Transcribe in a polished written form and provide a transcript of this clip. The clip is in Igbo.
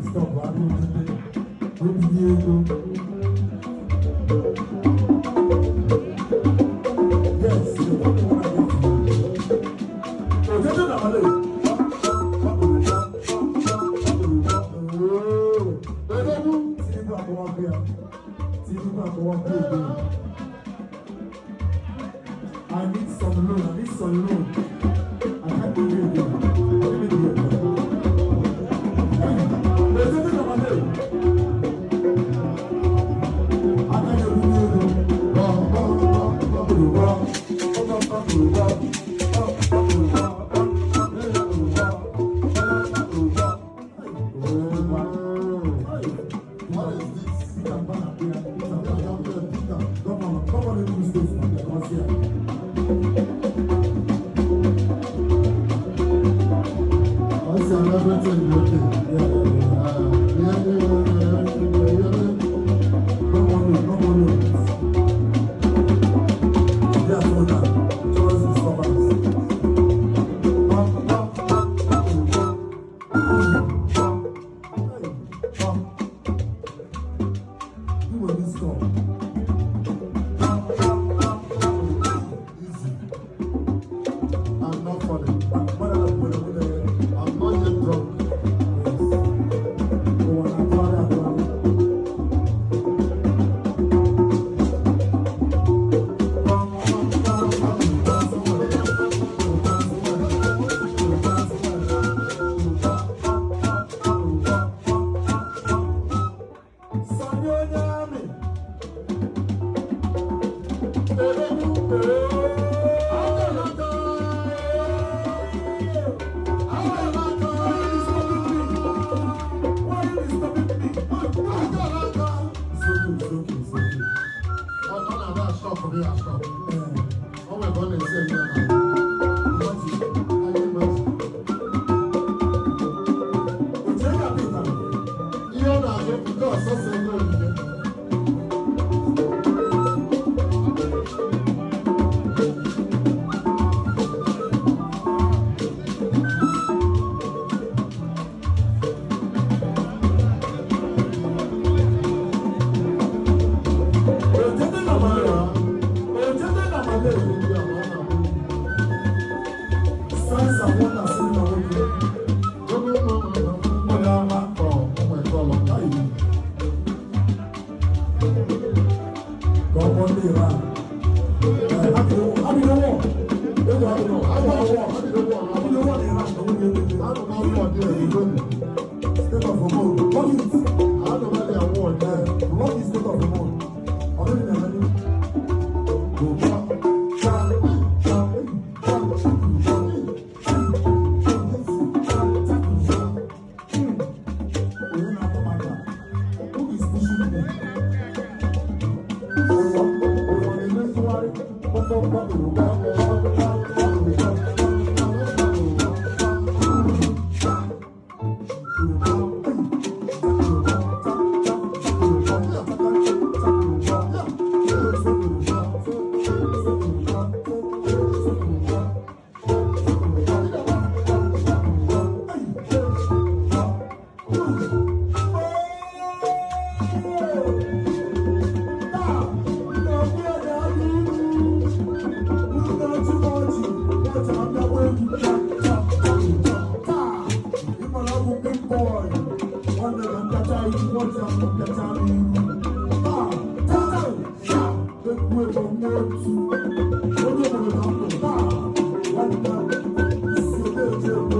Disturb aka otete wee binye ego. Yes, the one I get to you. Otete na Malay. Odogwu. Tinubu akọwakwu ya. Tinubu akọwakwu ego. I need some loan. I need some loan. I can't do it again. Let me do it again. Otete na Malay. Aka ya ebunye ego. Bọ, bọ, bọ, bọ. Bọ, bọ, bọ, bọ, bọ, bọ, bọ, bọ, bọ. What is this? Peter Pan appear. Peter Yeah, Pan. yeah, yeah, Peter. Governor, Governor Enugu State, because here. I see everything okay. Yeah. Yeah. No more loan, no more loans. Yeah, so now, just disturbance. Bam, bam, bam, bam, bam. Hey, bam. You will be stop. Bam, bam, bam, bam. Easy. I'm not funny. Wait. I'm not yet drunk. Yes. Ụwa na-atụgharị atụgharị. Bam, bam, bam, bam, bam. Sani onye amị. Odogwu. Agalaka. Agalaka. Why are you disturbing me? Agalaka. It's okay, it's okay, it's okay. Ọ na-abịa ashọpụ gị ashọpụ. Eh, O nwere ka ọ na-esi eme ya na imagine. anyị imagine. Otu ego abịa ịtarị. Ihe ọ na-agụ nke ọsọsọ ego onyinye. Ojede na Malay. Ojede na Malay. Ndị a ma ọ na-abụ Signs and wonders sị na nwoke. oge ụmụ ụmụ Onye ọma. ọ o nwere ka ọlọ. Ayi. Ka ọ kpọọ ndị Iran. Eh, ha bido wọ. Ego ha bido ha bido wọ. Ha bido wọ na Iran ka nwunye ego. Anụ m afọ dị ego. State of Oman. Block it. Anụ m adị awụ ọdị. Eh, block the State of Oman. Ọ dịghị na-eme ni. Go cha, cha, cha, cha, cha, cha, cha. Onye na-atọ m aka? Who is pushing me? Ụwa ụwa na-eme ntụgharị. Kpọkpọkpọ, ụwa, ụwa, ụwa, ụwa, Onye obodo ka m bụ taa, nwanne isi obe eje ebe.